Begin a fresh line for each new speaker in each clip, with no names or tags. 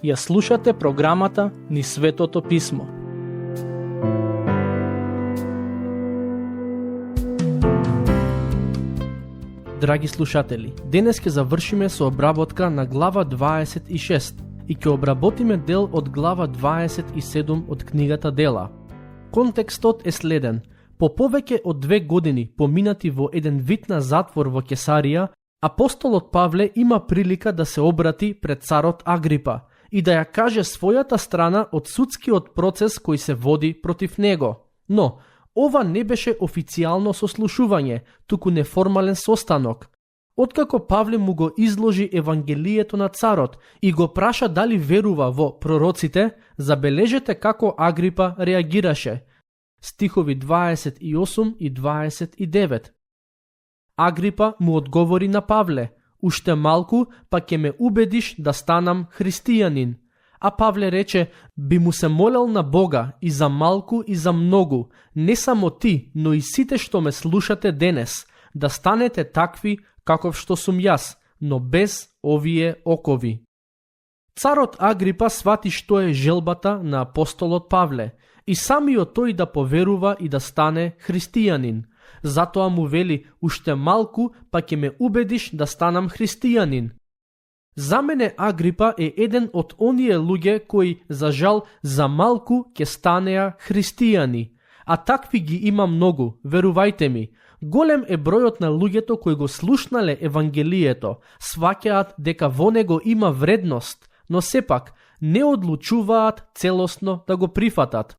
Ја слушате програмата Низ Светото Писмо. Драги слушатели, денес ќе завршиме со обработка на глава 26 и ќе обработиме дел од глава 27 од книгата Дела. Контекстот е следен. По повеќе од 2 години поминати во еден вид на затвор во Кесарија, апостолот Павле има прилика да се обрати пред царот Агрипа и да ја каже својата страна од судскиот процес кој се води против него. Но, ова не беше официјално сослушување, туку неформален состанок. Откако Павле му го изложи евангелието на царот и го праша дали верува во пророците, забележете како Агрипа реагираше. Стихови 28 и 29. Агрипа му одговори на Павле: "Уште малку, па ќе ме убедиш да станам христијанин." А Павле рече: "Би му се молел на Бога и за малку и за многу, не само ти, но и сите што ме слушате денес, да станете такви каков што сум јас, но без овие окови." Царот Агрипа свати што е желбата на апостолот Павле и самиот тој да поверува и да стане христијанин. Затоа му вели: "Уште малку, па ќе ме убедиш да станам христијанин." За мене Агрипа е еден од оние луѓе кои, за жал, за малку ќе станеа христијани. А такви ги има многу, верувајте ми. Голем е бројот на луѓето кои го слушнале евангелието, сваќаат дека во него има вредност, но сепак не одлучуваат целосно да го прифатат.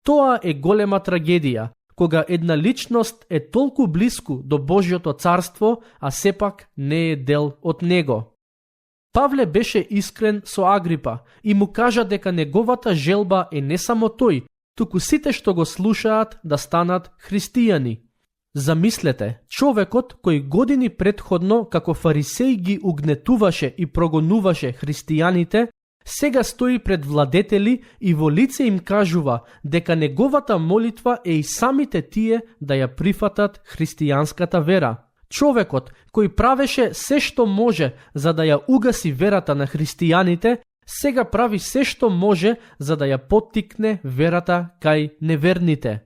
Тоа е голема трагедија, кога една личност е толку блиску до Божјото царство, а сепак не е дел од него. Павле беше искрен со Агрипа и му кажа дека неговата желба е не само тој, туку сите што го слушаат да станат христијани. Замислете, човекот кој години предходно како фарисеј ги угнетуваше и прогонуваше христијаните, сега стои пред владетели и во лице им кажува дека неговата молитва е и самите тие да ја прифатат христијанската вера. Човекот кој правеше се што може за да ја угаси верата на христијаните, сега прави се што може за да ја поттикне верата кај неверните.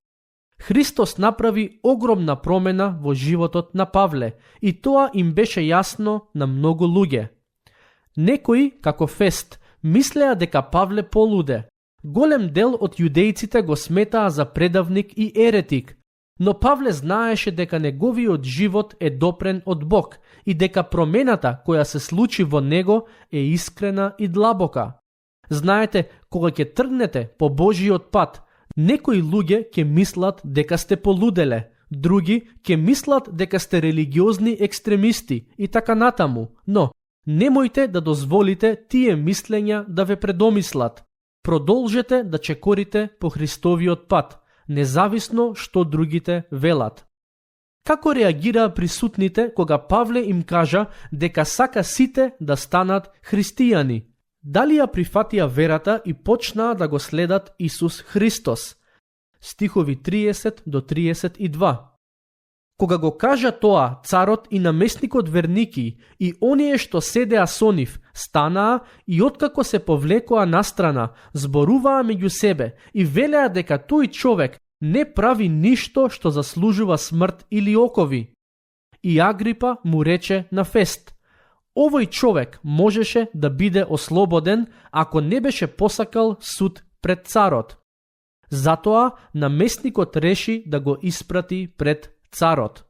Христос направи огромна промена во животот на Павле и тоа им беше јасно на многу луѓе. Некои, како Фест, мислеа дека Павле полуде. Голем дел од јудејците го сметаа за предавник и еретик, но Павле знаеше дека неговиот живот е допрен од Бог и дека промената која се случи во него е искрена и длабока. Знаете, кога ќе тргнете по Божиот пат, некои луѓе ќе мислат дека сте полуделе, други ќе мислат дека сте религиозни екстремисти и така натаму, но немојте да дозволите тие мислења да ве предомислат. Продолжете да чекорите по Христовиот пат, независно што другите велат. Како реагираа присутните кога Павле им кажа дека сака сите да станат христијани? Дали ја прифатија верата и почнаа да го следат Исус Христос? Стихови 30 до 32. Кога го кажа тоа, царот и наместникот верники и оние што седеа со нив станаа и откако се повлекоа настрана, зборуваа меѓу себе и велеа дека тој човек не прави ништо што заслужува смрт или окови. И Агрипа му рече на Фест: "Овој човек можеше да биде ослободен ако не беше посакал суд пред царот." Затоа наместникот реши да го испрати пред царот.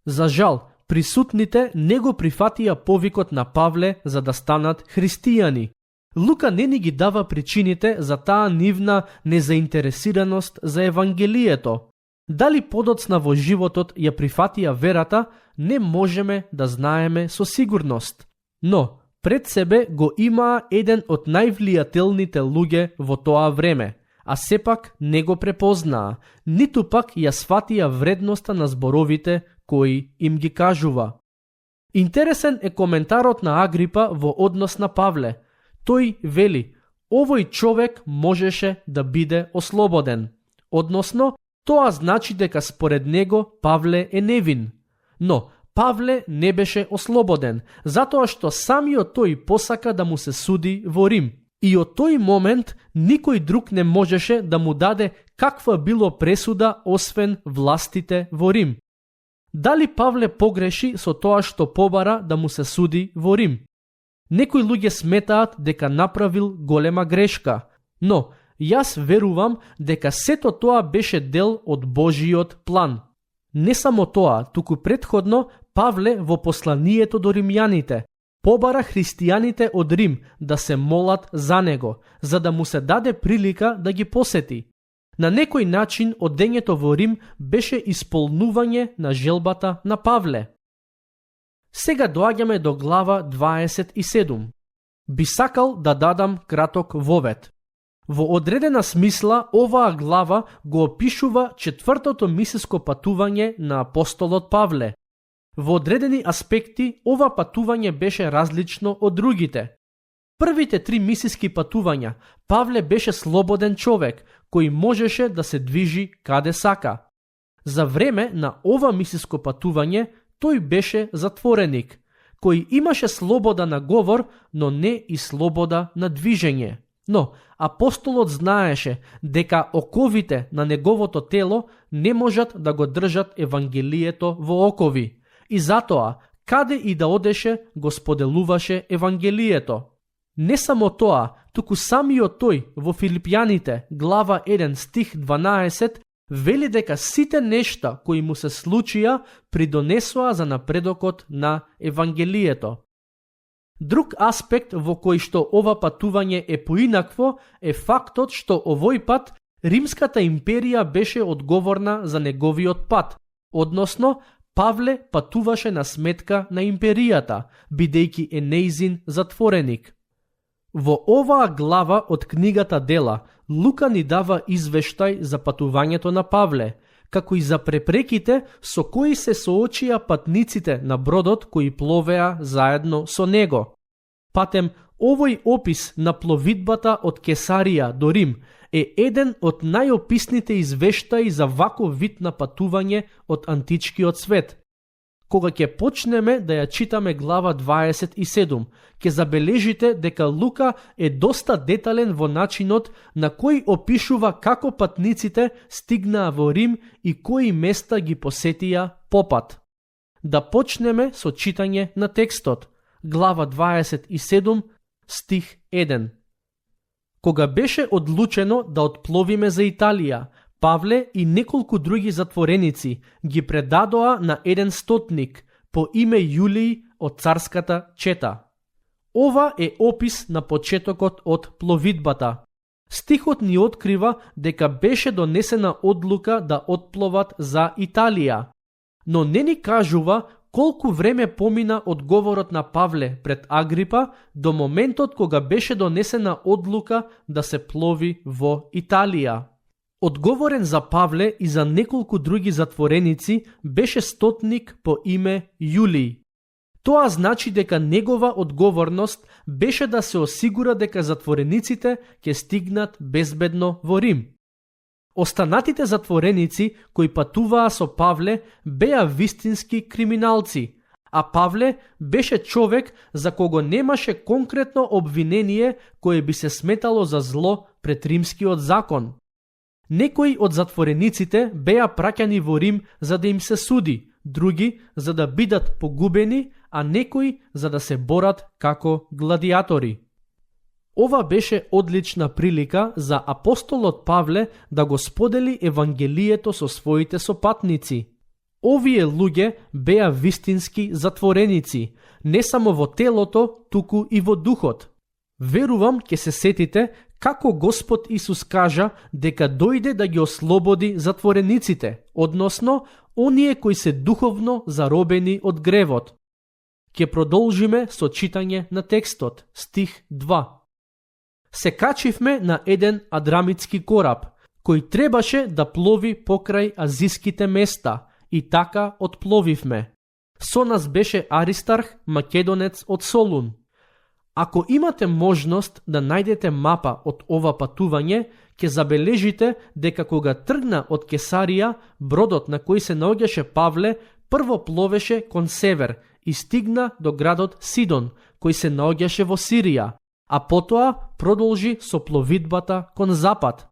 За жал, присутните не го прифатија повикот на Павле за да станат христијани. Лука не ни ги дава причините за таа нивна незаинтересираност за евангелието. Дали подоцна во животот ја прифатија верата, не можеме да знаеме со сигурност. Но, пред себе го имаа еден од највлијателните луѓе во тоа време, а сепак не го препознаа, ниту пак ја сватија вредноста на зборовите кои им ги кажува. Интересен е коментарот на Агрипа во однос на Павле. Тој вели: "Овој човек можеше да биде ослободен." Односно, тоа значи дека според него Павле е невин. Но Павле не беше ослободен, затоа што самиот тој посака да му се суди во Рим. И од тој момент никој друг не можеше да му даде каква било пресуда освен властите во Рим. Дали Павле погреши со тоа што побара да му се суди во Рим? Некои луѓе сметаат дека направил голема грешка, но јас верувам дека сето тоа беше дел од Божиот план. Не само тоа, туку претходно Павле во посланието до римјаните побара христијаните од Рим да се молат за него, за да му се даде прилика да ги посети. На некој начин одењето во Рим беше исполнување на желбата на Павле. Сега доаѓаме до глава 27. Би сакал да дадам краток вовед. Во одредена смисла, оваа глава го опишува четвртото мисиско патување на апостолот Павле. Во одредени аспекти, ова патување беше различно од другите. Првите 3 мисиски патувања, Павле беше слободен човек, кој можеше да се движи каде сака. За време на ова мисиско патување, тој беше затвореник, кој имаше слобода на говор, но не и слобода на движење. Но апостолот знаеше дека оковите на неговото тело не можат да го држат евангелието во окови, и затоа, каде и да одеше, го споделуваше евангелието. Не само тоа, туку самиот тој во Филипјаните, глава 1 стих 12, вели дека сите нешта кои му се случија придонесоа за напредокот на евангелието. Друг аспект во кој што ова патување е поинакво е фактот што овој пат Римската империја беше одговорна за неговиот пат, односно Павле патуваше на сметка на империјата, бидејќи е нејзин затвореник. Во оваа глава од книгата Дела, Лука ни дава извештај за патувањето на Павле, како и за препреките со кои се соочија патниците на бродот кои пловеа заедно со него. Патем, овој опис на пловидбата од Кесарија до Рим е еден од најописните извештаи за ваков вид на патување од античкиот свет. Кога ќе почнеме да ја читаме глава 27, ќе забележите дека Лука е доста детален во начинот на кој опишува како патниците стигнаа во Рим и кои места ги посетија попат. Да почнеме со читање на текстот. Глава 27, стих 1. Кога беше одлучено да отпловиме за Италија, Павле и неколку други затвореници ги предадоа на еден стотник по име Јулиј од царската чета. Ова е опис на почетокот од пловидбата. Стихот ни открива дека беше донесена одлука да отпловат за Италија, но не ни кажува колку време помина од говорот на Павле пред Агрипа до моментот кога беше донесена одлука да се плови во Италија. Одговорен за Павле и за неколку други затвореници беше стотник по име Јулиј. Тоа значи дека негова одговорност беше да се осигура дека затворениците ќе стигнат безбедно во Рим. Останатите затвореници кои патуваа со Павле беа вистински криминалци, а Павле беше човек за кого немаше конкретно обвинение кое би се сметало за зло пред римскиот закон. Некои од затворениците беа праќани во Рим за да им се суди, други за да бидат погубени, а некои за да се борат како гладиатори. Ова беше одлична прилика за апостолот Павле да го сподели евангелието со своите сопатници. Овие луѓе беа вистински затвореници, не само во телото, туку и во духот. Верувам ќе се сетите како Господ Исус кажа дека дојде да ги ослободи затворениците, односно оние кои се духовно заробени од гревот. Ќе продолжиме со читање на текстот, стих 2. Се качивме на еден адрамитски кораб, кој требаше да плови покрај азиските места, и така отпловивме. Со нас беше Аристарх, македонец од Солун. Ако имате можност да најдете мапа од ова патување, ќе забележите дека кога тргна од Кесарија, бродот на кој се наоѓаше Павле прво пловеше кон север и стигна до градот Сидон, кој се наоѓаше во Сирија, а потоа продолжи со пловидбата кон запад.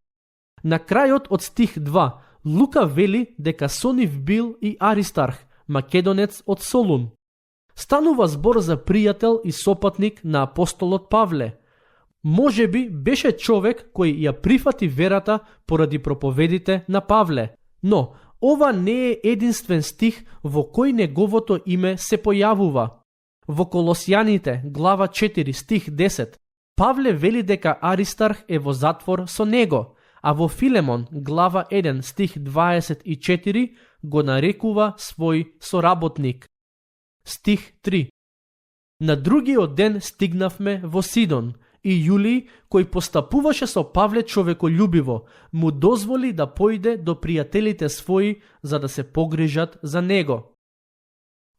На крајот од стих 2, Лука вели дека со нив бил и Аристарх, македонец од Солун. Станува збор за пријател и сопатник на апостолот Павле. Можеби беше човек кој ја прифати верата поради проповедите на Павле, но ова не е единствен стих во кој неговото име се појавува. Во Колосјаните, глава 4, стих 10, Павле вели дека Аристарх е во затвор со него, а во Филемон, глава 1, стих 24, го нарекува свој соработник. Стих 3. На другиот ден стигнавме во Сидон, и Јулиј, кој постапуваше со Павле човеколюбиво, му дозволи да појде до пријателите своји за да се погрижат за него.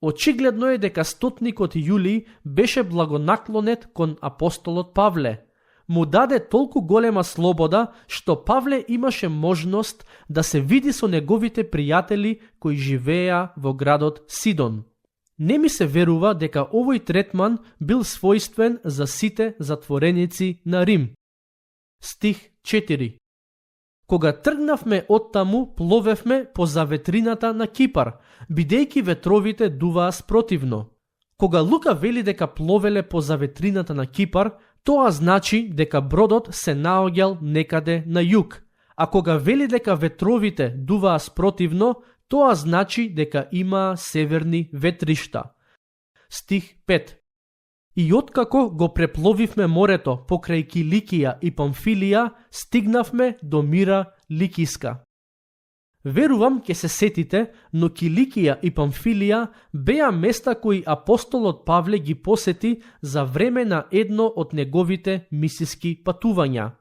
Очигледно е дека стотникот Јулиј беше благонаклонет кон апостолот Павле. Му даде толку голема слобода, што Павле имаше можност да се види со неговите пријатели кои живееа во градот Сидон. Не ми се верува дека овој третман бил својствен за сите затвореници на Рим. Стих 4. Кога тргнавме оттаму, пловевме по заветрината на Кипар, бидејќи ветровите дуваа спротивно. Кога Лука вели дека пловеле по заветрината на Кипар, тоа значи дека бродот се наоѓал некаде на југ, а кога вели дека ветровите дуваа спротивно, тоа значи дека има северни ветришта. Стих 5. И откако го препловивме морето покрај Киликија и Памфилија, стигнавме до Мира Ликиска. Верувам ќе се сетите, но Киликија и Памфилија беа места кои апостолот Павле ги посети за време на едно од неговите мисиски патувања.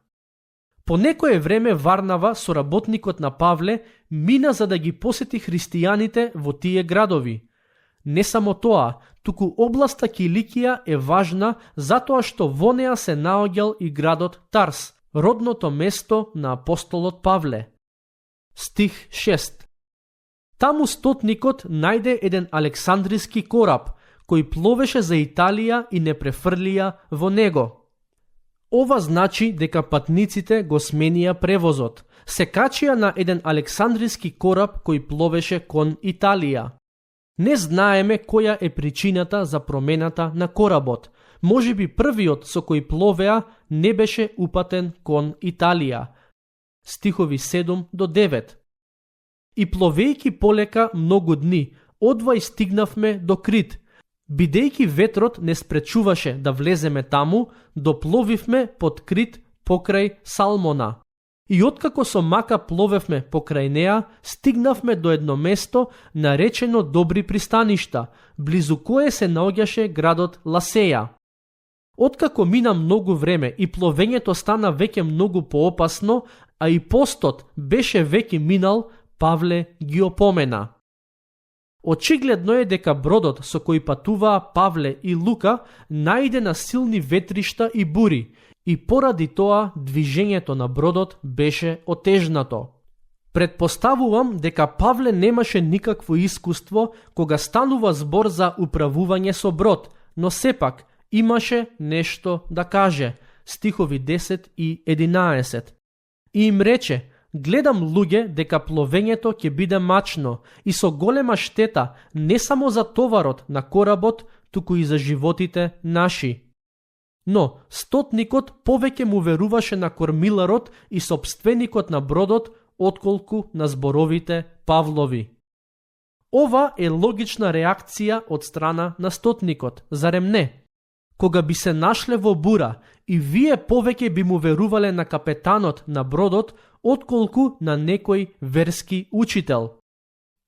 По некое време Варнава, соработникот на Павле, мина за да ги посети христијаните во тие градови. Не само тоа, туку областа Киликија е важна затоа што во неа се наоѓал и градот Тарс, родното место на апостолот Павле. Стих 6. Таму стотникот најде еден александриски кораб, кој пловеше за Италија и не префрлија во него. Ова значи дека патниците го сменија превозот. Се качија на еден александриски кораб кој пловеше кон Италија. Не знаеме која е причината за промената на коработ. Можеби првиот со кој пловеа не беше упатен кон Италија. Стихови 7 до 9. И пловејќи полека многу дни, одвај стигнавме до Крит. Бидејќи ветрот не спречуваше да влеземе таму, допловивме под Крит покрај Салмона. И откако со мака пловевме покрај неа, стигнавме до едно место наречено Добри пристаништа, близу кое се наоѓаше градот Ласеја. Откако мина многу време и пловењето стана веќе многу поопасно, а и постот беше веќе минал, Павле ги опомена. Очигледно е дека бродот со кој патуваа Павле и Лука најде на силни ветришта и бури, и поради тоа движењето на бродот беше отежнато. Предпоставувам дека Павле немаше никакво искуство кога станува збор за управување со брод, но сепак имаше нешто да каже. Стихови 10 и 11. И им рече: гледам луѓе дека пловењето ќе биде мачно и со голема штета не само за товарот на коработ, туку и за животите наши. Но стотникот повеќе му веруваше на кормиларот и сопственикот на бродот, отколку на зборовите Павлови. Ова е логична реакција од страна на стотникот, зарем не? Кога би се нашле во бура, и вие повеќе би му верувале на капетанот на бродот, отколку на некој верски учител.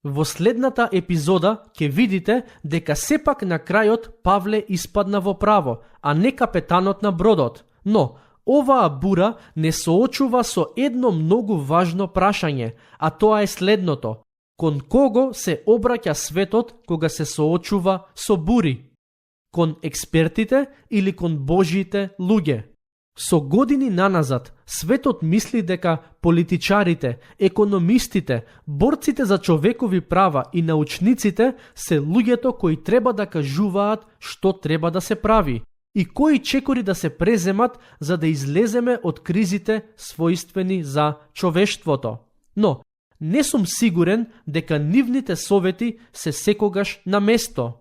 Во следната епизода ќе видите дека сепак на крајот Павле испадна во право, а не капетанот на бродот. Но оваа бура не соочува со едно многу важно прашање, а тоа е следното: кон кого се обраќа светот кога се соочува со бури? Кон експертите или кон Божите луѓе? Со години наназад, светот мисли дека политичарите, економистите, борците за човекови права и научниците се луѓето кои треба да кажуваат што треба да се прави и кои чекори да се преземат за да излеземе од кризите својствени за човештвото. Но, не сум сигурен дека нивните совети се секогаш на место.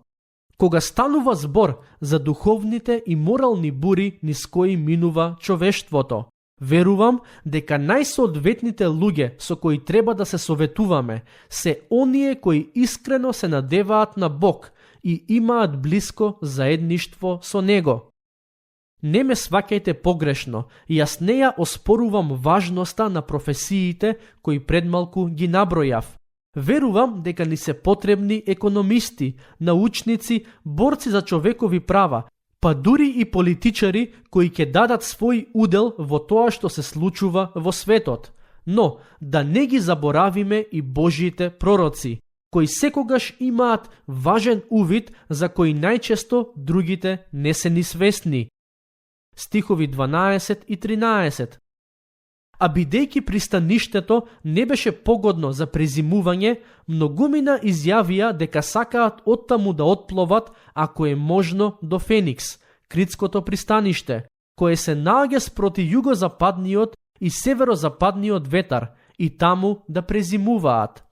Кога станува збор за духовните и морални бури низ кои минува човештвото, верувам дека најсоодветните луѓе со кои треба да се советуваме се оние кои искрено се надеваат на Бог и имаат блиско заедништво со Него. Не ме сваќајте погрешно, јас не ја оспорувам важноста на професиите кои предмалку ги набројав. Верувам дека ни се потребни економисти, научници, борци за човекови права, па дури и политичари кои ќе дадат свој удел во тоа што се случува во светот. Но да не ги заборавиме и Божјите пророци, кои секогаш имаат важен увид за кој најчесто другите не се ни свесни. Стихови 12 и 13. А бидејќи пристаништето не беше погодно за презимување, многумина изјавија дека сакаат оттаму да отпловат, ако е можно, до Феникс, критското пристаниште, кое се наоѓа спроти југозападниот и северозападниот ветар, и таму да презимуваат.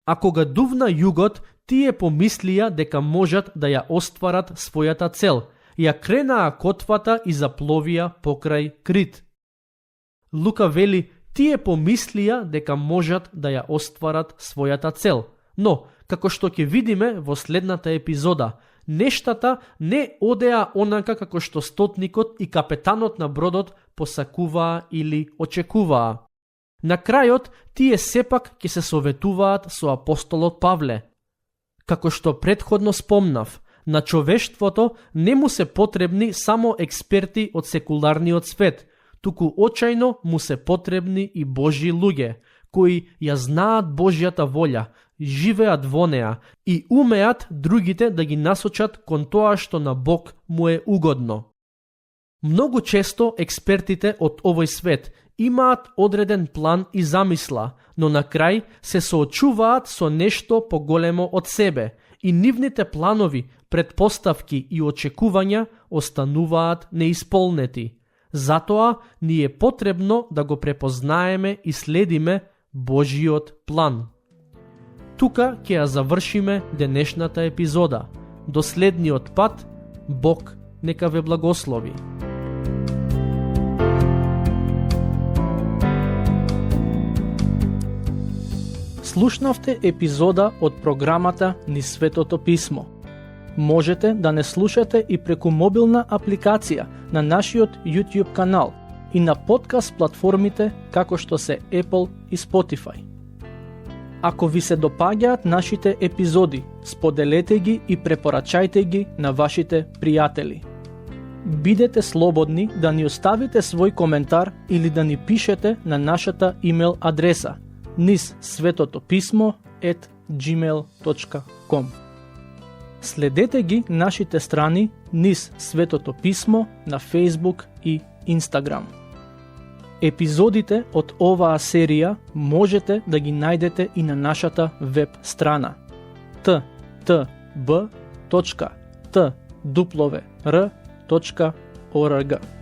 А кога дувна југот, тие помислија дека можат да ја остварат својата цел, ја кренаа котвата и запловија покрај Крит. Лука вели, тие помислија дека можат да ја остварат својата цел, но, како што ќе видиме во следната епизода, нештата не одеа онака како што стотникот и капетанот на бродот посакуваа или очекуваа. На крајот, тие сепак ќе се советуваат со апостолот Павле. Како што предходно спомнав, на човештвото не му се потребни само експерти од секуларниот свет, туку очајно му се потребни и Божји луѓе, кои ја знаат Божјата волја, живеат во неа и умеат другите да ги насочат кон тоа што на Бог му е угодно. Многу често експертите од овој свет имаат одреден план и замисла, но на крај се соочуваат со нешто поголемо од себе и нивните планови, предпоставки и очекувања остануваат неисполнети. Затоа ни е потребно да го препознаеме и следиме Божјиот план. Тука ќе ја завршиме денешната епизода. До следниот пат, Бог нека ве благослови. Слушнавте епизода од програмата Низ Светото Писмо. Можете да не слушате и преку мобилна апликација на нашиот YouTube канал и на подкаст платформите како што се Apple и Spotify. Ако ви се допаѓаат нашите епизоди, споделете ги и препорачајте ги на вашите пријатели. Бидете слободни да ни оставите свој коментар или да ни пишете на нашата имейл адреса nizsvetotopисmo@gmail.com. Следете ги нашите страни Низ Светото Писмо на Facebook и Instagram. Епизодите од оваа серија можете да ги најдете и на нашата веб страна ttb.twr.org.